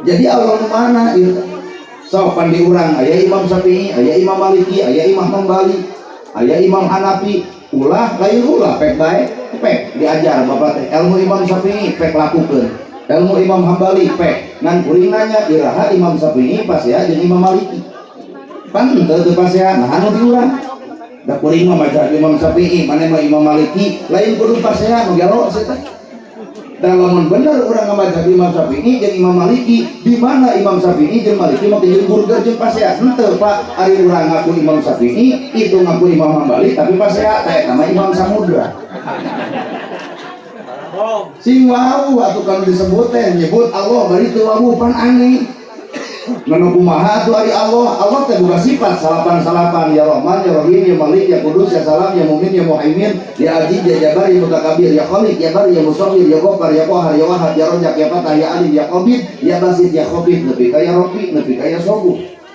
Jadi Allah nu mana ieu? Sok pan di urang aya Imam Syafi'i, aya Imam Maliki, aya Imam Hambali, aya Imam Hanafi. Ulah lain ulah, pek bae, pek diajar bapak teh. Ilmu Imam Syafi'i pek lakukeun, ilmu Imam Hambali pek. Ngan kuring nanya, iraha Imam Syafi'i pasea jeung Imam Maliki? Pan henteu teu pasea. Nah, anu di urang da kuring mah mazhab Imam Syafi'i, maneh mah Imam Maliki, lain kudu pasea. Nu gelo sih teh. Dan lamun bener urang ngamazhab Imam Syafi'i jeung Imam Maliki, di mana Imam Syafi'i jeung Maliki make jeung burger jeung pasea? Henteu, Pak. Ari urang ngaku Imam Syafi'i, itu ngaku Imam Hambali, tapi pasea teh nama Imam Samudra. Sing wau atuh kalau disebut teh, nyebut Allah bari teu wau, pan aneh. Nanu kumaha atuh ari Allah? Allah teh boga sifat salapan-salapan: ya Rahman, ya Rahim, ya Malik, ya Kudus, ya Salam, ya Mumin, ya Muhaimin, ya Aziz, ya Jabar, ya Mutakabir, ya Khalik, ya Bar, ya Musawwir, ya Ghaffar, ya Qahar, ya Wahhab, ya Razak, ya Fatah, ya Alim, ya Qabid, ya Basit, ya Khafid, nepi ka ya Rabbi, nepi ka ya Sobu.